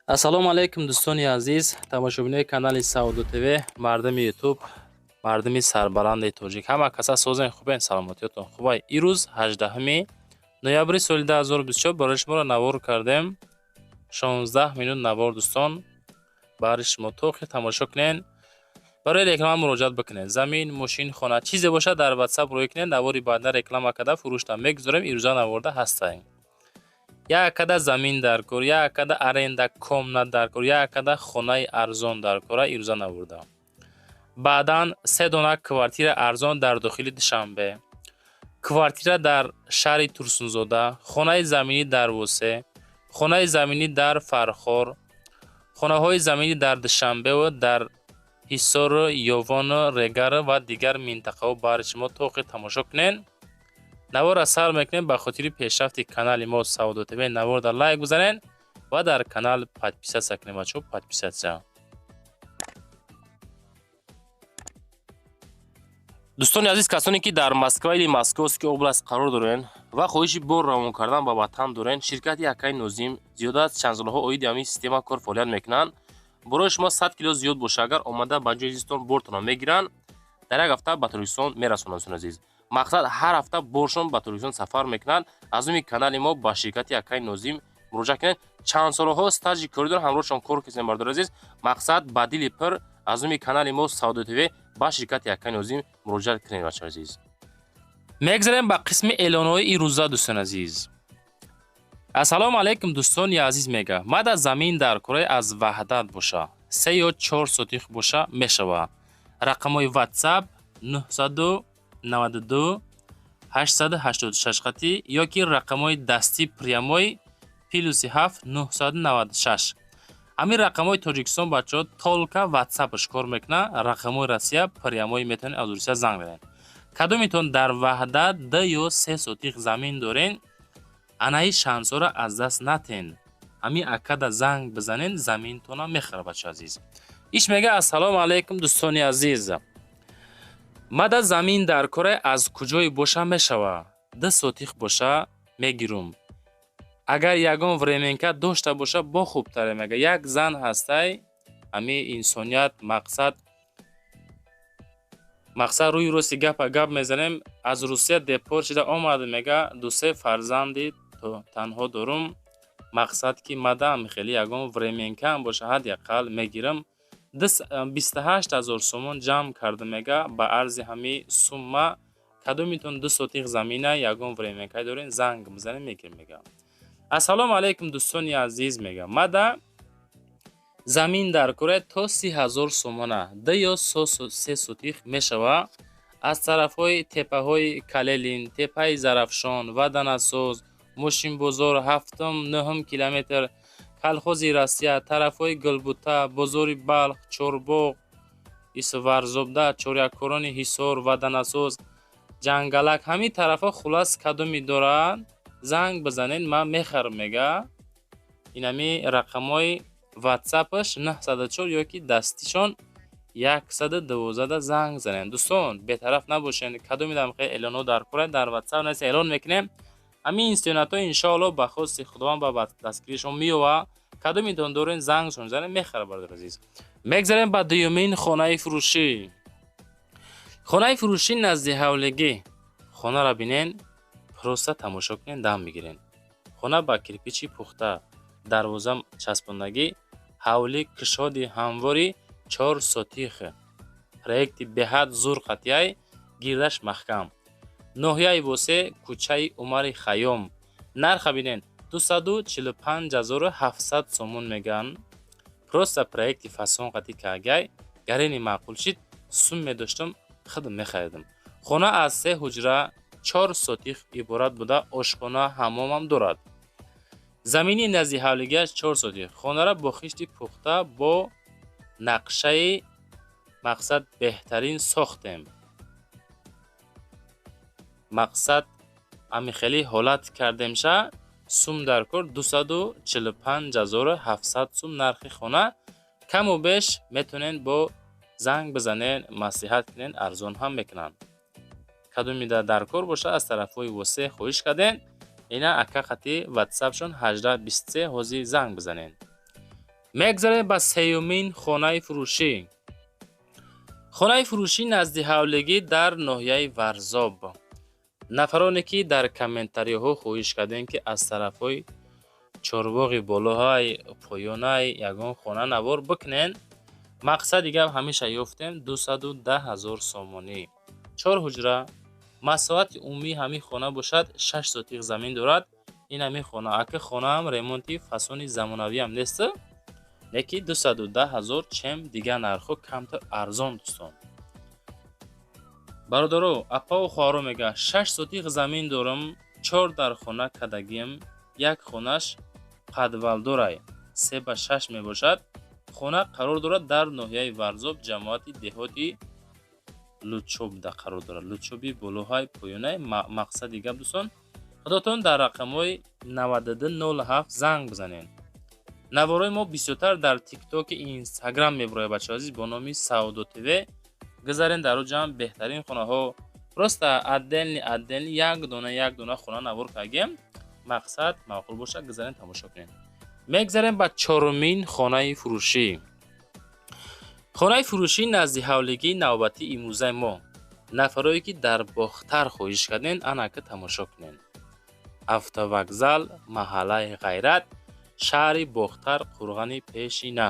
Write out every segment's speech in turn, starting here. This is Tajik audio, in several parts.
Ассалому алайкум, дӯстони азиз, тамошобинои канали Савдо ТВ, мардуми Ютуб, мардуми сарбаланди тоҷик. Ҳама каса созен, хубен, саломатиётон хубай. Ирӯз 18 ноябри соли 2024 барои шуморо навор кардем. 16 минут навор, дӯстон, баҳри шумо то охир тамошо кунен. Барои реклама муроҷиат бикунед. Замин, мошин, хона, чизе бошад, дар WhatsApp рӯй кунед, навори баъдан реклама карда фурӯшта мегузорем, ирӯза наворда ҳастаем. Як када замин дар кор, як када аренда комнат дар кор, як када хонаи арзон дар кора, ирӯза наворда. Баъдан се дона квартира арзон дар дохили Душанбе, квартира дар шаҳри Турсунзода, хонаи заминӣ дар Восе, хонаи заминӣ дар Фархор, хонаҳои заминӣ дар Душанбеву дар Ҳисору, Ёвону, Регару ва дигар минтақаҳо баҳри шумо то охир тамошо кунед. Наворро сар мекунем. Ба хотири пешрафти канали мо Савдо ТВ наворда лайк бизанед ва дар канал подписаться кунед, бачаҳо, подписаться. Дӯстони азиз, касоне ки дар Москва или Московский область қарор дорен ва хоҳиши бор равон кардан ба ватан дорен, ширкати Акаи Нозим зиёда аз чанд солҳо оиди ҳамин система кор фаъолият мекунанд. Борои шумо 100 кило зиёд боша, агар омада ба ҷои зистон бортонро мегиранд, дар як ҳафта ба Тоҷикистон мерасонанд. Дӯстони азиз, мақсад, ҳар ҳафта боршон ба Тоҷикистон сафар мекунанд. Аз номи канали мо ба ширкати Акаи Нозим муроҷиат кунед. Чанд солҳо стажи корӣ доранд, ҳамроҳшон кор кардем. Бардори азиз, мақсад, ба дили пир аз номи канали мо Савдо ТВ ба ширкати Акаи Нозим муроҷиат кунед, бачаҳои азиз. Мегзарем ба қисми эълонҳои ирӯза, дӯстони азиз. Ассалому алайкум, дӯстони азиз, мега. Мада замин дар кораи аз Ваҳдат боша, 3 ё 4 сотих боша мешава. Рақамҳои WhatsApp 992 886 хати ё ки рақамҳои дастӣ прямой +7 996. Ҳамин рақамҳои Тоҷикистон, бачаҳо, только ватсапш кор мекунад. Рақамҳои Россия прямой метавонед аз Русия занг занед. Кадометон дар Ваҳдат 2 ё 3 сотих замин дорен, анаи шансҳоро аз даст натен. Ҳамин акада занг бизанен, заминтона мехара, бачаҳо азиз. Иш мега: «Ассалому алайкум, дӯстони азиз, мада замин дар кора, аз куҷое боша мешава, 2 сотих боша мегирум, агар ягон временка дошта боша, бо хубтаре». Мега, як зан ҳастай, ҳами инсоният, мақсад, рӯи рости гапа гап мезанем, аз Русия депорт шуда омад, мега, дусе фарзанди танҳо дорум, мақсад, ки мадам хеле ягон временкаам боша, ҳадди ақал мегирам. 28 000 сомон ҷамъ карда, мега, ба арзи ҳами сумма кадомитон 2 сотих замина, ягон временка дорен, занг бизанем, мегирем, мега. «Ассалому алайкум, дӯстони азиз», мега, «мада замин дар кора то 30 000 сомона, 2 ё 3 сотих мешава, аз тарафҳои теппаҳои Калелин, теппаи Зарафшон, Ваданасоз, мошинбозор, ҳафтум нӯҳум километр, колхози Россия, тарафҳои Гулбута, бозори Балх, Чорбоғ, Варзобда, Чоряккорони Ҳисор, Ваданасоз, Ҷангалак, ҳамин тарафҳо. Хуллас, кадоме дорад, занг бизанед, ман мехарам», мега. Инами рақамҳои ватсапаш 904 ё ки дастишон 112 занг занед. Дӯстон, бетараф набошед. Кадоме дамхе эълонҳо дар кора, дар ватсап наст, эълон мекунем. Ҳамин инстионатҳо иншоалло ба хости Худованд ба дастгиришон меёва. Кадомитон дорен, зангшон занед, мехара, бародари азиз. Мегзарем ба дуюмин хонаи фурӯшӣ. Хонаи фурӯшӣ назди ҳавлигӣ. Хонаро бинен, просто тамошо кунен, дам бигирен. Хона ба кирпичи пухта, дарвоза часпондагӣ, ҳавлӣ кушоди ҳамвори 4 сотих, проекти беҳад зур қатъяй, гирдаш маҳкам. Ноҳияи Восе, кӯчаи Умари Хайём. Нарха бинен, 245 700 сомон мегӯянд. Просто проекти фасон қатӣ кагай, гарени маъқул шид, сум медоштам, худам мехаридам. Хона аз се ҳуҷра, 4 сотих иборат буда, ошхона, ҳаммомам дорад. Замини назди ҳавлигиаш 4 сотих. Хонаро бо хишти пухта, бо нақшаи мақсад беҳтарин сохтем. Мақсад, амихелӣ ҳолат кардемша. Сум дар кор 245 700 сум нархи хона. Каму беш метавонед бо занг бизанед, маслиҳат кунед, арзон ҳам мекунанд. Кадомида дар кор бошад, аз тарафҳои Восе хоҳиш кардем, ина ака қати ватсапшон 1823, ҳозир занг бизанед. Мегзарем ба сеюмин хонаи фурӯшӣ. Хонаи фурӯшӣ назди ҳавлигӣ дар ноҳияи Варзоб. Нафароне, ки дар комментариҳо хоҳиш кардем, ки аз тарафҳои Чорбоғи болоҳай, поёнай ягон хона навор бикунен, мақсади гап ҳамеша ёфтем: 210 000 сомонӣ, чор ҳуҷра, масоҳати умумии ҳамин хона бошад 6 сотих замин дорад. Ин ҳамин хона, ака, хонаам ремонти фасони замонавиам нест, леки 210 000, чем дигар нархҳо камтар арзон. Дӯстон, бародаро, апаву хоҳаро, мега: 6 сотих замин дорам, чор дар хона кардагиам, як хонаш подвалдорай, 3 ба 6 мебошад. Хона қарор дорад дар ноҳияи Варзоб, ҷамоати деҳоти Лучобда қарор дорад. Лучоби болоҳай, поёнай. Мақсади гап, дӯстон, худотон дар рақамҳои 9207 занг бизанед. Наворҳои мо бисёртар дар Тиктоки, Инстаграм мебурояд, бачаҳо азиз, бо номи Савдо ТВ гузарен. Дар ҷамъ беҳтарин хонаҳо, просто отдельный отдельный, як дона як дона хона навор кардем. Мақсад маъқул бошад, гузарен, тамошо кунед. Мегзарем ба чорумин хонаи фурӯшӣ. Хонаи фурӯшӣ назди ҳавлигии навбатии имрӯзаи мо. Нафарое, ки дар Бохтар хоҳиш кардем, анака тамошо кунед. Автовокзал, маҳаллаи Ғайрат, шаҳри Бохтар, Қурғани Пешина.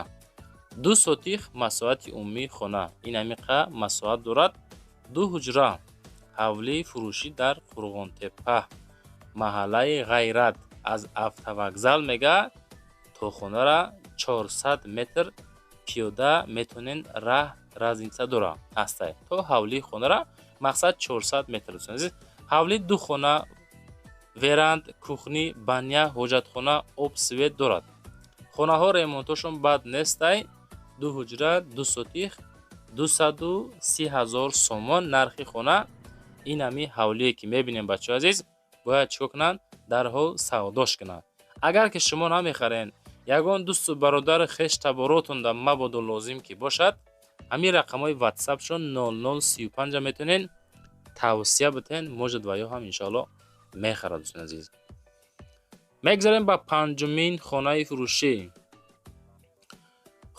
2 сотих масоҳати умумии хона, ин ҳамиқа масоҳат дорад, ду ҳуҷра. Ҳавлии фурӯшӣ дар Қурғонтеппа, маҳаллаи Ғайрат. Аз автовокзал, мега, то хонара 400 метр пиёда метонен, раҳ разница дора ҳастай то ҳавлии хонара, мақсад 400 метр. Ҳавлӣ ду хона, веранда, кухня, баня, ҳоҷатхона, об, свет дорад. Хонаҳо ремонтошон бад нестай. Ду ҳуҷра, 2 сотих, 230 000 сомон нархи хона. Ин ҳами ҳавлие, ки мебинем, бачаҳои азиз, бояд чикор кунанд? Дарҳол савдош кунанд. Агар ки шумо намехарен, ягон дӯсту бародару хеш таборотонда мабодо лозим ки бошад, ҳамин рақамҳои ватсапшон 0035 метавонен тавсия битен, может, ва ё ҳам иншоалло мехарад. Дӯстони азиз, мегзарем ба панҷумин хонаи фурӯшӣ.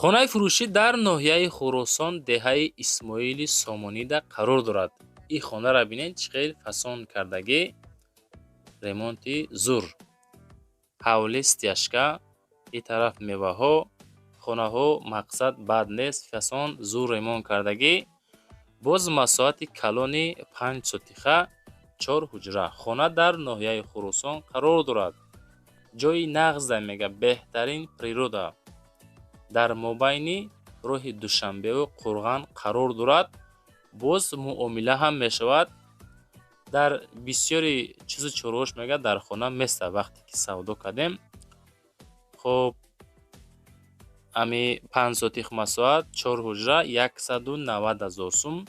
Хонаи фурӯшӣ дар ноҳияи Хуросон, деҳаи Исмоили Сомонида қарор дорад. Ин хонаро бинед, чӣ хел фасон кардагӣ, ремонти зур, ҳавли стяжка, ин тараф меваҳо. Хонаҳо, мақсад, бад нест, фасон зур ремонт кардагӣ. Боз масоҳати калони 5 сотиха, чор ҳуҷра. Хона дар ноҳияи Хуросон қарор дорад, ҷои нағзда, мега, беҳтарин природа, дар мобайни роҳи Душанбеву Қурған қарор дорад. Боз муомила ҳам мешавад. Дар бисёри чизу чораҳош, мега, дар хона места. Вақте ки савдо кардем, хоб, ами 5 сотих масоҳат, чор ҳуҷра, 190 000 сум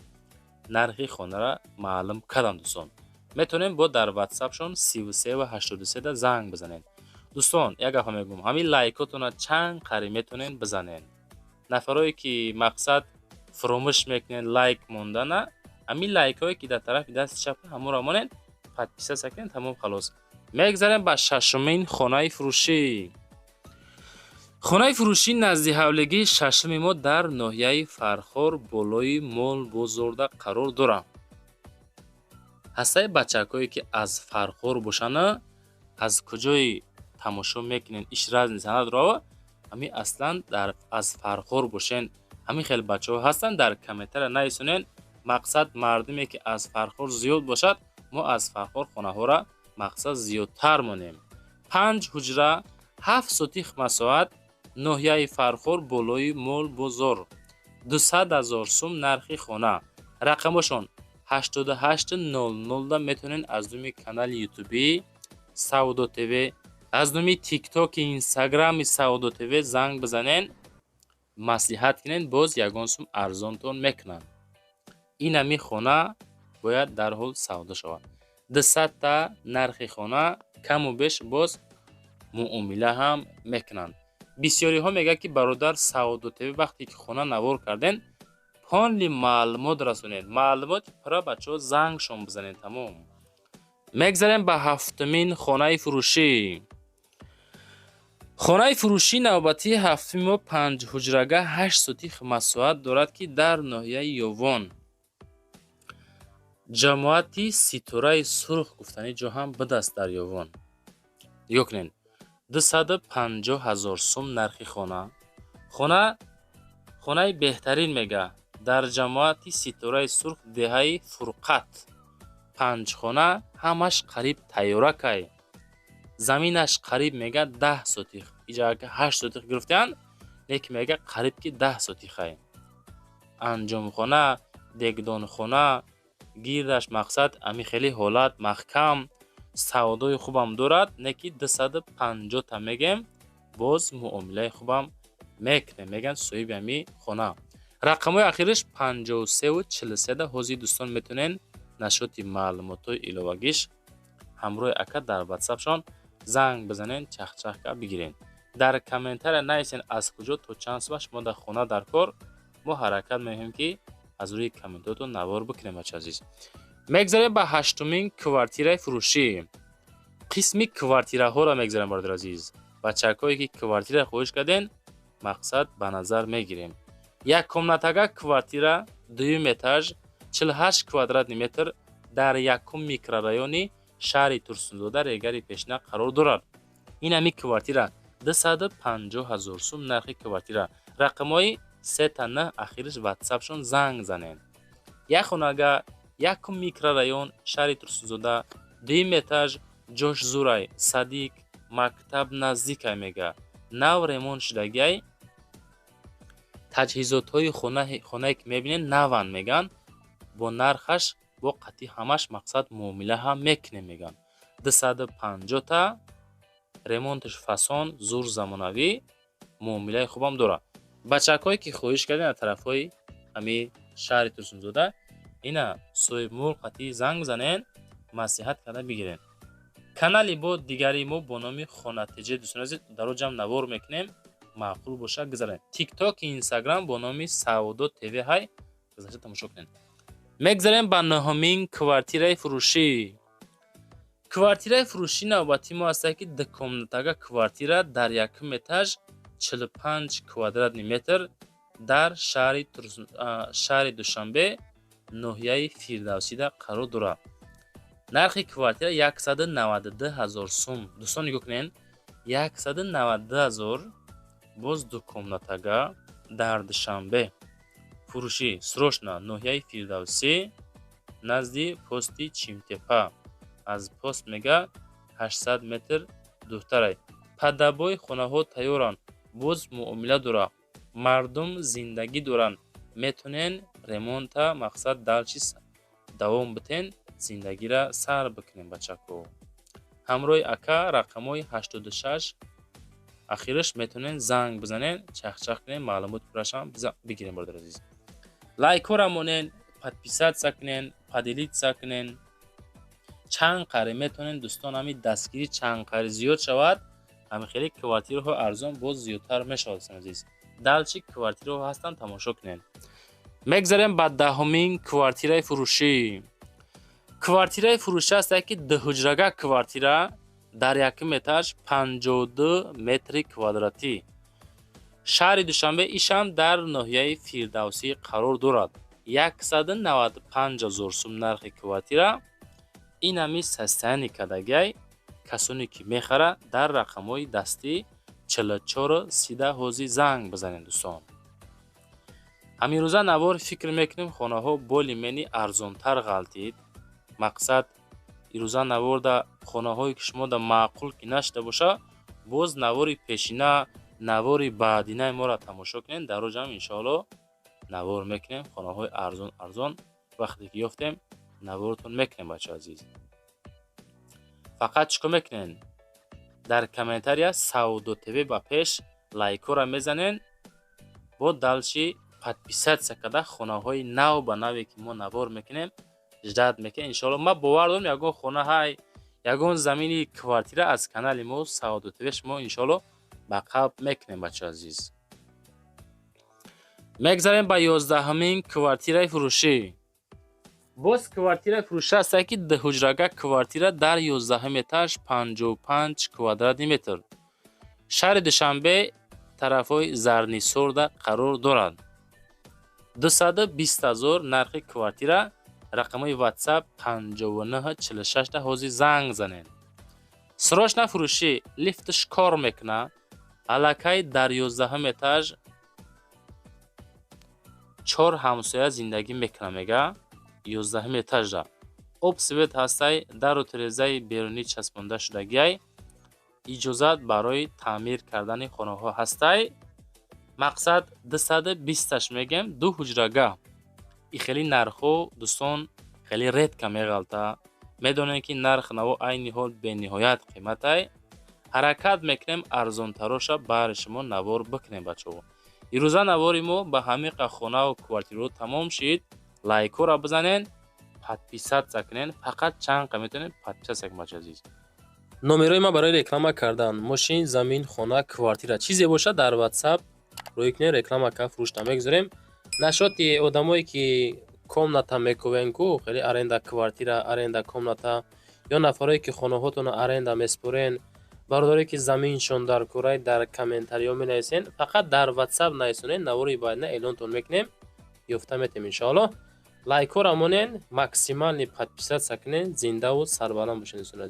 нархи хонара маълум кардам. Дӯстон, метавонем бо дар ватсапшон 33 ва 83 занг бизанед. Дӯстон, як гапа мегӯм: ҳамин лайкотона чанд қари метавонед бизанед. Нафарое, ки, мақсад, фуромӯш мекунед лайк мондана, ҳамин лайкҳое, ки дар тарафи дасти чапа, ҳамонро монед, подписаться кунед, тамом, халос. Мегзарем ба шашумин хонаи фурӯшӣ. Хонаи фурӯшӣ назди ҳавлигии шашуми мо дар ноҳияи Фархор, болои Молбозорда қарор дорад. Ҳастаи бачакҳое, ки аз Фархор бошанд, аз куҷои тамошо мекунед, иш разница надорад. Ҳамин аслан аз Фархор бошен, ҳамин хел бачаҳо ҳастанд, дар комментария нависонед. Мақсад, мардуме, ки аз Фархор зиёд бошад, мо аз Фархор хонаҳоро, мақсад, зиёдтар монем. Панҷ ҳуҷра, 7 сотих масоҳат, ноҳияи Фархор, болои Молбозор, 200 000 сум нархи хона. Рақамошон 8800. Метавонед аз номи канали ютубӣ Савдо ТВ, аз номи Тиктоки, Инстаграми Савдо ТВ занг бизанед, маслиҳат кунед, боз ягон сум арзонтон мекунанд. Ин ҳами хона бояд дарҳол савдо шавад. 200-та нархи хона, каму беш боз муомила ҳам мекунанд. Бисёриҳо мегӯянд, ки бародар Савдо ТВ, вақте ки хона навор кардем, полный маълумот расонед. Маълумоти пурра, бачаҳо, зангшон бизанед, тамом. Мегзарем ба ҳафтумин хонаи фурӯшӣ. Хонаи фурӯшии навбатии ҳафтуми мо панҷҳуҷрага, 8 сотих масоҳат дорад, ки дар ноҳияи Ёвон, ҷамоати Ситораи Сурх гуфтани ҷо ҳам будаст дар Ёвон. Нигоҳ кунед, 250 000 сум нархи хона. Хона хонаи беҳтарин мега, дар ҷамоати Ситораи Сурх, деҳаи Фурқат. Панҷхона, ҳамаш қариб тайёракай. Заминаш қариб мега 10 сотих. Иҷа 8 сотих гирифтаанд, лекин мега, қариб ки 10 сотихай. Анҷомхона, дегдонхона гирдаш, мақсад, ами хеле ҳолат маҳкам, савдои хубам дорад, не ки 250-та мегем, боз муомилаи хубам мекунем, мегӯянд соҳиби ами хона. Рақамҳои ахириш 53-43-да. Ҳозир, дӯстон, метавонед нашоти маълумотҳои иловагиш ҳамроҳи ака дар ватсапшон занг бизанед, чахчахка бигиред. Дар комментария нависен, аз куҷо, то чанд сума шумо дар хона дар кор. Мо ҳаракат мекунем, ки аз рӯи комментотон навор бикунем, бача азиз. Мегзарем ба ҳаштумин квартираи фурӯшӣ. Қисми квартираҳоро мегзарем, бародари азиз. Бачакҳое, ки квартира хоҳиш карден, мақсад, ба назар мегирем. Як комнатага квартира, дуюм этаж, 48 квадратный метр, дар якум микрорайони шаҳри Турсунзода, Регари пешина қарор дорад. Ин ҳами квартира 250 000 сум нархи квартира. Рақамҳои сета н ахириш ватсапшон занг занед. Як хонага, якум микрорайон, шаҳри Турсунзода, дуюм этаж, ҷош зурай, садик, мактаб наздикай мега, нав ремонт шудагиай. Таҷҳизотҳои хонае, ки мебинед, наванд, мегӯянд. Бо нархаш, бо қатъи ҳамаш, мақсад, муомила ҳам мекунем, мегӯянд. 250-та, ремонташ фасон, зур, замонавӣ, муомилаи хубам дорад. Бачакҳое, ки хоҳиш кардем аз тарафҳои ҳами шаҳри Турсунзода, ина соҳибмулк қатъи занг занен, маслиҳат карда бигирен. Канали бо дигари мо бо номи Хонатеҷе, дӯстони азиз, дар оҷам навор мекунем, маъқул боша, гузарен. Тикток, Инстаграм бо номи Савдо ТВ ҳай, гузашта тамошо кунед. Мегзарем ба нӯҳумин квартираи фурӯшӣ. Квартираи фурӯшӣ навбати мо ҳастад, ки дукомнатага квартира дар якум этаж, 45 квадратный метр, дар шаҳри Душанбе, ноҳияи Фирдавсида қарор дорад. Нархи квартира 192 000 сум. Дӯстон, нигоҳ кунед, 192 000, боз дукомнатага дар Душанбе. Фурӯшӣ срочно, ноҳияи Фирдавсӣ, назди пости Чимтепа, аз пост мега 800 метр дуртарай. Падабои хонаҳо тайёранд, боз муомила дорад, мардум зиндагӣ доранд, метавонен ремонта, мақсад, дальше давом битен, зиндагира сар бикунем. Бачако, ҳамроҳи ака рақамҳои 86 ахираш метавонен занг бизанен, чахчах кунен, маълумоти пуррашам бигирем. Бародари азиз, лайкҳоро монен, подписаться кунен, поделиться кунен, чанд қари метавонен. Дӯстон, ҳами дастгирӣ чанд қари зиёд шавад, ҳами хеле квартираҳои арзон боз зиёдтар мешавад. Дӯстони азиз, дальше квартираҳо ҳастанд, тамошо кунед. Мегзарем ба 10-умин квартираи фурӯшӣ. Квартираи фурӯшӣ ҳастад, ки дуҳуҷрага квартира дар якум этаж, 52 метри квадратӣ, шаҳри Душанбе, ишам дар ноҳияи Фирдавсӣ қарор дорад. 195 000 сум нархи квартира. Ин ҳами состояние кардагиай. Касоне ки мехарад, дар рақамҳои дастӣ 44 30 ҳозир занг бизанед. Дӯстон, ҳаминрӯза навор фикр мекунем, хонаҳо более-менее арзонтар ғалтид. Мақсад, ирӯза наворда хонаҳое, ки шумо да маъқул ки нашуда боша, боз навори пешина, навори баъдинаи моро тамошо кунед. Дар оҷам, иншоалло, навор мекунем. Хонаҳои арзон арзон вақте ки ёфтем, наворотон мекунем. Бачаҳо азиз, фақат чӣ кор мекунед? Дар комментария Савдо ТВ ба пеш лайкҳоро мезанед, бо дальше подписаться карда, хонаҳои нав ба наве, ки мо навор мекунем, ждать мекунем. Иншоалло, ман бовар дорам, ягон хона ҳай, ягон замини квартира аз канали мо Савдо ТВ шумо, иншоалло, ба қалб мекунем. Бачаҳо азиз, мегзарем ба 11-умин квартираи фурӯшӣ. Боз квартираи фурӯшӣ ҳастад, ки дуҳуҷрага квартира дар 11-ум этаж, 55 квадратный метр. Шаҳри Душанбе, тарафҳои Зарнисорда қарор дорад. 220 000 нархи квартира. Рақамҳои WhatsApp 5946-да ҳозир занг занед. Срочно фурӯшӣ. Лифтш кор мекунад. Аллакай дар 11-ум этаж чор ҳамсоя зиндагӣ мекунад, мега. 11-ум этажда об, свет ҳастай, дару тирезаи берунӣ часпонда шудагиай, иҷозат барои таъмир кардани хонаҳо ҳастай. Мақсад, 220-аш мегем, ду ҳуҷрага. И хеле нархҳо, дӯстон, хеле редко меғалта. Медонем, ки нарх наво айни ҳол бениҳоят қиматай. Ҳаракат мекунем, арзонтароша баҳри шумо навор бикунем, бачаҳо. Ирӯза навори мо ба ҳамиқа хонаву квартираҳо тамом шид. Лайкҳоро бизанен, подписаться кунен. Фақат чанд қа метавонед подписаться кунед, бачаи азиз. Номерои ман барои реклама кардан: мошин, замин, хона, квартира, чизе бошад, дар WhatsApp рӯй кунед, реклама кард, фурӯшта мегузорем. Нашоти одамое ки комната мекӯвен ку, хеле аренда квартира, аренда комната, ё нафарое ки хонаҳотонро аренда меспорен, бародарое ки заминшон дар кӯрай, дар комментариҳо менависен. Фақат дар WhatsApp нависонед, навори баъдина эълонтон мекунем, ёфта метем, иншоаллоҳ. Лайкҳоро монен, максимальный подписаться кунед. Зиндаву сарбаланд бошед, дӯстони азиз.